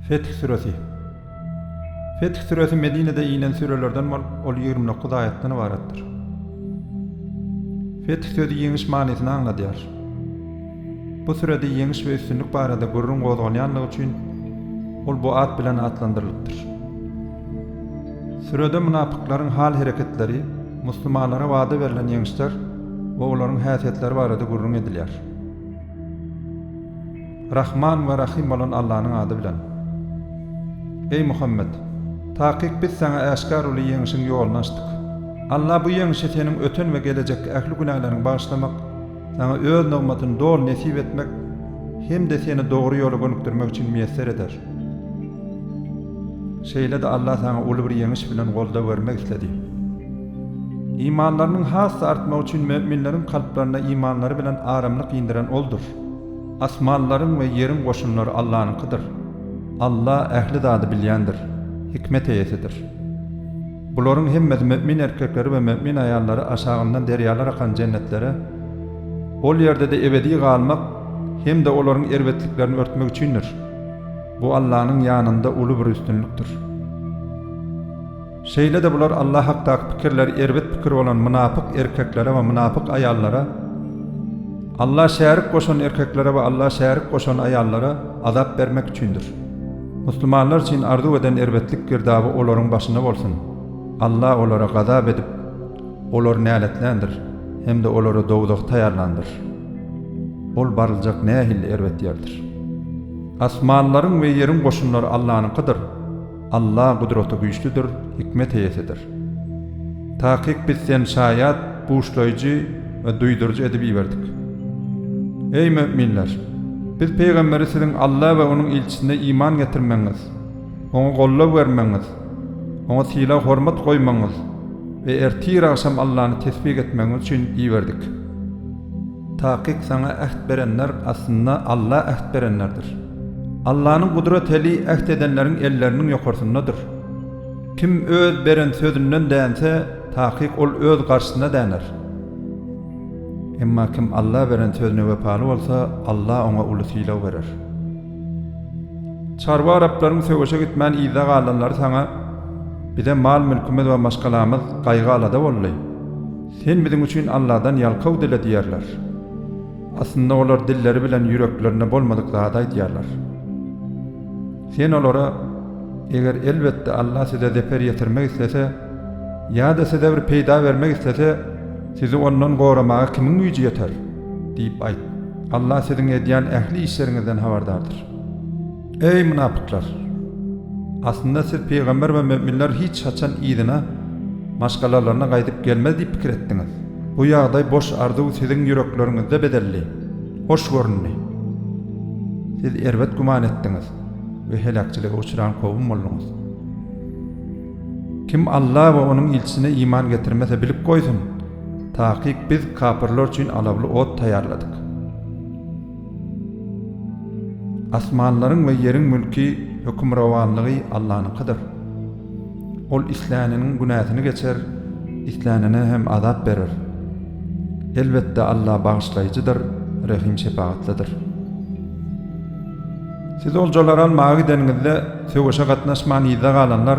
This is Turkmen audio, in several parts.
Feth süresi. Feth süresi Medinede inen sürelerden bolup, ol 29 aýatdan ybaratdyr. Feth sözi ýeňiş manysyny aňladýar. Bu sürede ýeňiş we üstünlik barada gürrüň gozgalýanlygy üçin ol bu at bilen atlandyrylypdyr. Sürede mynapyklaryň hal-hereketleri, muslimanlara wada berlen ýeňişler we olaryň häsiýetleri barada gürrüň edilýär. Rahman we Rahym bolan Allanyň ady bilen. Eý, Muhammet! Takyk Biz saňa äşgär uly ýeňşiň ýoluny açdyk. Alla bu ýeňşi seniň öten we gelejekki ähli günäleriňi bagyşlamak, saňa Öz nygmatyny doly nesip etmek hem-de seni dogry ýola gönükdirmek üçin miýesser eder. Şeýle-de Alla saňa uly bir ýeňiş bilen goldaw bermek isledi. Imanlarynyň has-da artmagy üçin möminleriň kalplaryna imanlary bilen aramlyk indiren Oldur. Asmanlaryň we ýeriň goşunlary Allanyňkydyr. Alla ähli zady bilýändir, hikmet eýesidir. Bularyň hemmesi mömin erkekleri we mömin aýallary aşagyndan derýalar akan jennetlere, ol ýerde-de ebedi galmak hem-de olaryň erbetliklerini örtmek üçindir. Bu Allanyň ýanynda uly bir üstünlikdir. Şeýle-de bular Alla hakdaky pikirleri erbet pikir bolan mynapyk erkeklere we mynapyk aýallara, Alla şärik goşan erkeklere we Alla şärik goşan aýallara azap bermek üçindir. Muslimanlar üçin arzuw eden erbetlik girdaby olaryň başyna bolsun! Alla olara gazap edip, olary näletländir hem-de olara dowzah taýýarlandyr. Ol baryljak nähili erbet ýerdir! Asmanlaryň we ýeriň goşunlary Allanyňkydyr. Alla gudraty güýçlüdir, hikmet eýesidir. Takyk biz seni şaýat, buşlaýjy we duýduryjy edip iberdik. Eý, möminler! Biz pygamberi siziň Alla we onuň ilçisine iman getirmegiňiz, oňa goldaw bermegiňiz, oňa sylag-hormat goýmagyňyz we ertir-agşam Allany tesbih etmegiňiz üçin iberdik. Takyk saňa äht berenler aslynda Alla äht berenlerdir. Allanyň gudrat eli äht edenleriň elleriniň ýokarsyndadyr. Kim öz beren sözünden dänse, takyk ol öz garşysyna däner. Emma kim Alla beren sözüne wepaly bolsa, Alla oňa uly sylag berer. Çarwa araplaryň söweşe gitmän yzda galanlary saňa, Bize mal-mülkümiz we maşgalamyz gaýgy-alada boldy. Sen biziň üçin Alladan ýalkaw dile diýerler. Aslynda olar dilleri bilen ýüreklerinde bolmadyk zady aýdýarlar. Sen olara, Eger elbetde Alla size zeper ýetirmek islese, ýa-da size bir peýda bermek islese, sizi ondan goramaga kimiň güýji ýeter? diýip aýt. Alla siziň edýän ähli işleriňizden habardardyr. Eý, mynapyklar! Aslynda siz pygamber we möminler hiç haçan yzyna, maşgalalaryna gaýdyp gelmez diýip pikir etdiňiz. Bu ýagdaý boş arzuw siziň ýürekleriňizde bezeldi, hoş göründi. Siz erbet güman etdiňiz we heläkçilige uçran kowum bolduňyz. Kim Alla we Onuň ilçisine iman getirmese bilip goýsun, takyk biz kapyrlar üçin alawly ot taýýarladyk. Asmanlaryň we ýeriň mülki, hökümrowanlygy Allanyňkydyr. Ol isläniniň günäsini geçer, islänine hem azap berer. Elbetde Alla bagyşlaýjydyr, rehim-şepagatlydyr. Siz oljalary almaga gideniňizde söweşe gatnaşman yzda galanlar,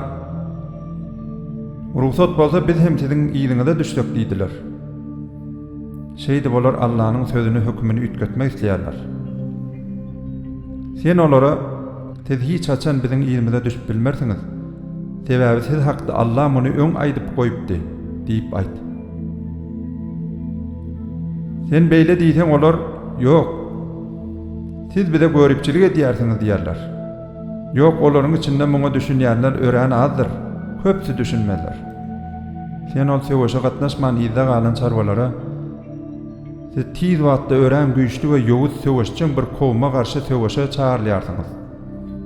Rugsat bolsa biz hem siziň yzyňyza düşsek diýdiler. Şeýdip olar Allanyň sözüni hökümini üýtgetmek isleýärler. Sen olara, Siz hiç haçan biziň yzymyza düşüp bilmersiňiz. Sebäbi siz hakda Alla muny öň aýdyp goýupdy diýip aýt. Sen beýle diýseň olar, Ýok. Siz bize göripçilik edýärsiňiz diýerler. Ýok, olaryň içinde muňa düşünýänler örän azdyr. Köpüsi düşünmezler. Sen ol söweşe gatnaşman yzda galan çarwalara, Siz tiz wagtda örän güýçli we ýowuz söweşjeň bir kowuma garşy söweşe çagyrylýarsyňyz.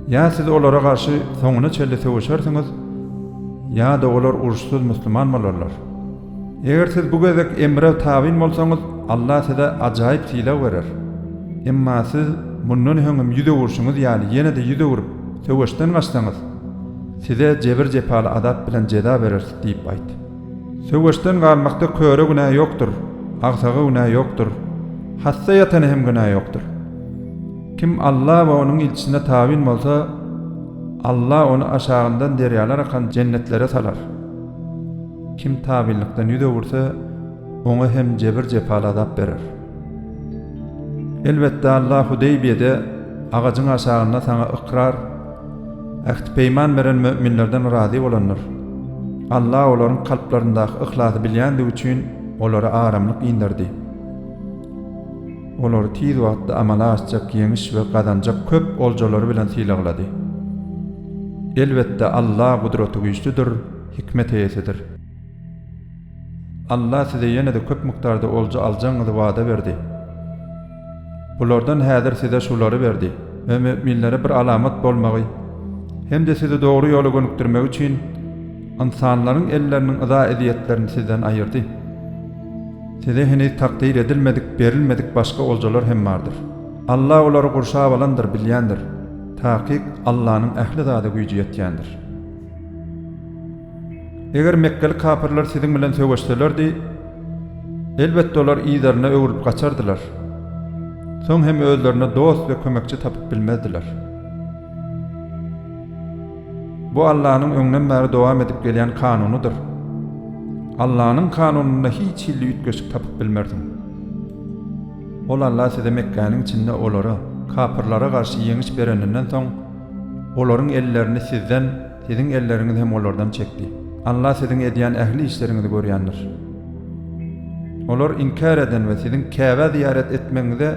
Ýa siz olara garşy soňuna çenli söweşersiňiz, ýa-da olar uruşsyz musliman bolarlar. Eger siz bu gezek emre tabyn bolsaňyz, Allah size ajaýyp sylag berer. Emma siz mundan öňem ýüz öwürşiňiz ýaly ýene-de ýüz öwrüp, söweşden gaçsaňyz, size jebir-jepaly azap bilen jeza bereris diýip aýt. Söweşden galmakda köre günä ýokdur, agsaga günä ýokdur, hassa ýatana hem günä ýokdur. Kim Alla we Onuň ilçisine tabyn bolsa, Alla ony aşagyndan derýalar akan jennetlere salar. Kim tabynlykdan ýüz öwürse, oňa hem jebir-jepaly azap berer. Elbetde Alla Hudeýbiýede agajyň aşagynda saňa ykrar, ähti-peýman beren möminlerden razy bolandyr. Alla olaryň kalplaryndaky yhlasy bilýändigi üçin olara aramlyk inderdi. Olary tiz wagtda amala aşjak ýeňiş we gazanjak köp oljalary bilen sylaglady. Elbetde Alla Gudratygüýçlüdir, hikmet eýesidir. Alla size ýene-de köp mukdarda olja aljagyňyzy wada berdi. Bulardan häzir size şulary berdi we möminlere bir alamat bolmagy hem-de sizi dogry ýola gönükdirmegi üçin ynsanlaryň elleriniň yza-ezýetlerini sizden aýyrdy. Size heniz takdyr edilmedik, berilmedik başga oljalar hem bardyr. Alla olary gurşap alandyr, bilýändir. Takyk Allanyň ähli zada güýji ýetýändir. Eger mekgeli kapyrlar siziň bilen söweşselerdi, elbetde olar yzlaryna öwrülip gaçardylar. Soň hem özlerine dost we kömekçi tapyp bilmezdiler. Bu Allanyň öňden bäri dowam edip gelýän kanunydyr. Allanyň kanunynda hiç hili üýtgeşik tapyp bilmersiň. Ol Alla size Mekgäniň içinde olara, kapyrlara garşy ýeňiş bereninden soň, olaryň ellerini sizden, siziň elleriňizi hem olardan çekdi. Alla siziň edýän ähli işleriňizi görýändir. Olar inkär eden we siziň Käbä zyýarat etmegiňize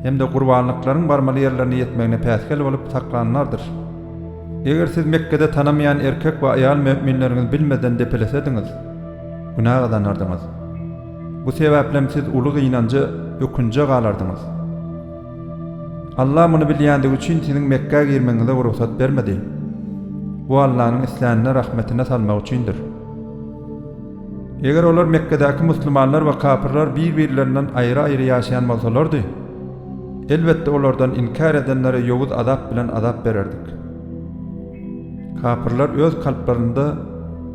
hem-de gurbanlyklaryň barmaly ýerlerine ýetmegine päsgel bolup saklanlardyr. Eger siz Mekgede tanamaýan erkek we aýal möminleriňizi bilmeden depelesediňiz, günä gazanardyňyz. Bu sebäplem siz uly gynanja, ökünje galardyňyz. Allah muny bilýändigi üçin siziň Mekgä girmegiňize rugsat bermedi. Bu Allanyň islänini rahmetine salmagy üçindir. Eger olar Mekgedäki muslimanlar we kapyrlar bir-birlerinden aýry-aýry ýaşaýan bolsalardy, elbetde olardan inkär edenlere ýowuz azap bilen azap bererdik. Kapyrlar öz kalplarynda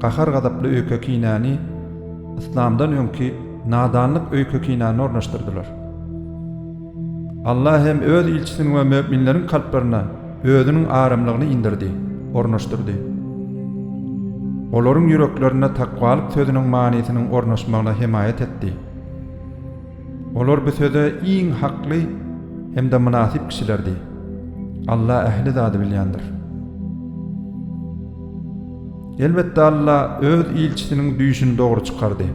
gahar-gazaply öýke-kinäni, yslamdan öňki nadanlyk öýke-kinäni ornaşdyrdylar. Allah hem öz ilçisiniň we möminleriň kalplaryna Özüniň aramlygyny indirdi, ornaşdyrdy. Olaryň ýüreklerinde takwalyk sözüniň manysynyň ornaşmagyna hemaýat etdi. Olar bu söze iň hakly hem-de mynasyp kişilerdi. Allah ähli zady bilýändir. Elbetde Allah öz ilçisiniň düýşüni dogry çykardy.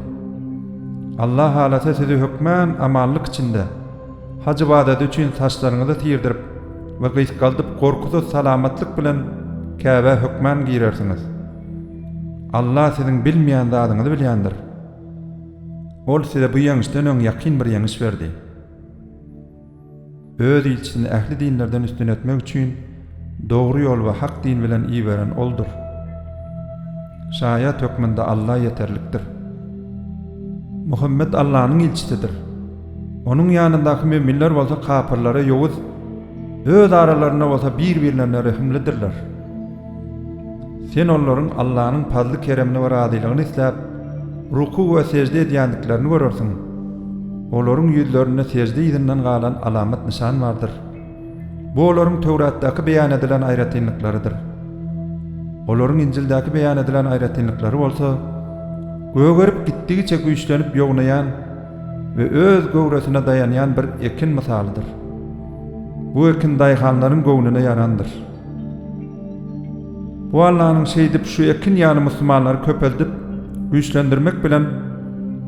Allah halasa sizi hökmän amanlyk içinde, haj ybadaty üçin saçlaryňyzy syrdyryp we gysgaldyp gorkusyz salamatlyk bilen Käbä hökmän girersiňiz. Allah siziň bilmeýän zadyňyzy bilýändir. Ol size bu ýeňişden öň ýakyn bir ýeňiş berdi. Öz ilçisini ähli dinlerden üstün etmek üçin dogry ýol we hak din bilen iberen Oldur. Şaýat hökmünde Alla ýeterlikdir. Muhammet Allanyň ilçisidir. Onuň ýanyndaky möminler bolsa kapyrlara ýowuz, öz aralarynda bolsa bir-birlerine rehimlidirler. Sen olaryň Allanyň pazly-keremini we razylygyny isläp, ruku we sežde edýändiklerini görersiň. Olaryň ýüzlerinde sežde yzyndan galan alamat-nyşan bardyr. Bu olaryň Töwratdaky beýan edilen aýratynlyklarydyr. Olaryň Injildäki beýan edilen aýratynlyklary bolsa, gögerip gitdigiçe güýçlenip ýognaýan we öz göwresine daýanýan bir ekin mysalydyr. Bu ekin daýhanlaryň göwnüne ýarandyr. Bu Allanyň şeýdip şu ekin ýaly musulmanlary köpeldip, güýçlendirmek bilen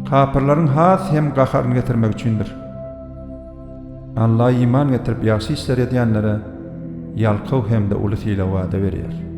kapyrlaryň has hem gaharyny getirmek üçindir. Alla iman getirip ýagşy işler edýänlere ýalkaw hem-de uly sylag wada berýär.